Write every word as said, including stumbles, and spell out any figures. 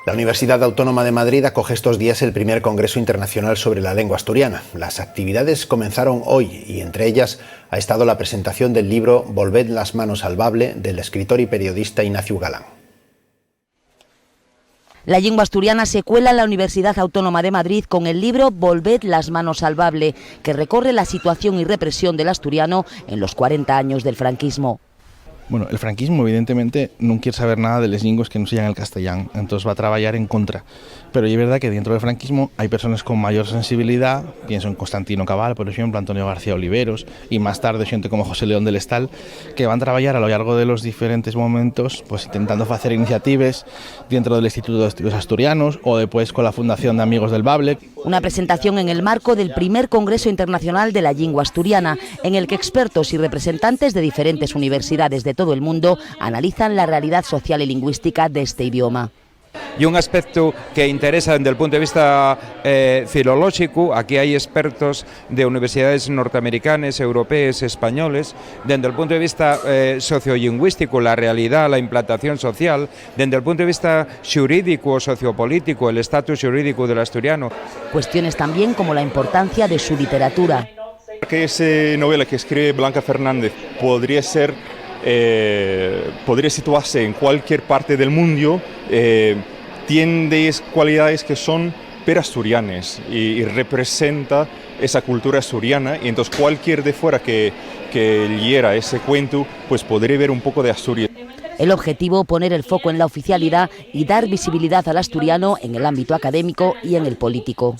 La Universidad Autónoma de Madrid acoge estos días el primer Congreso Internacional sobre la Lengua Asturiana. Las actividades comenzaron hoy y entre ellas ha estado la presentación del libro Volved las manos al bable del escritor y periodista Ignacio Galán. La llingua asturiana se cuela en la Universidad Autónoma de Madrid con el libro Volved las manos al bable, que recorre la situación y represión del asturiano en los cuarenta años del franquismo. Bueno, el franquismo evidentemente nun quier saber nada de les llingües que nun seyan el castellán, entós va trabayar en contra. Pero ye verdá que dientro del franquismo hai persones con mayor sensibilidá, pienso en Constantino Cabal, por exemplo, Antonio García Oliveros, y más tarde xente como José León del Estal, que van trabayar a lo llargo de los diferentes momentos, pues intentando facer iniciatives dientro del Instituto de Estudios Asturianos o depués cola Fundación de Amigos del Bable. Una presentación en el marco del primer Congreso Internacional de la Llingua Asturiana, en el que expertos y representantes de diferentes universidades de todo el mundo analizan la realidad social y lingüística de este idioma. Y un aspecto que interesa desde el punto de vista eh, filolóxico, aquí hai expertos de universidades norteamericanes, europees, españoles, desde el punto de vista eh, sociolingüístico, la realidad, la implantación social, desde el punto de vista xurídico o sociopolítico, el estatus xurídico del asturiano. Cuestiones también como la importancia de su literatura. Que esa novela que escribe Blanca Fernández podría ser, eh, podría situarse en cualquier parte del mundo, eh, tiene cualidades que son perasturianes y, y representa esa cultura asturiana, y entonces cualquier de fuera que, que leyera ese cuento, pues podría ver un poco de Asturias. El objetivo, poner el foco en la oficialidad y dar visibilidad al asturiano en el ámbito académico y en el político.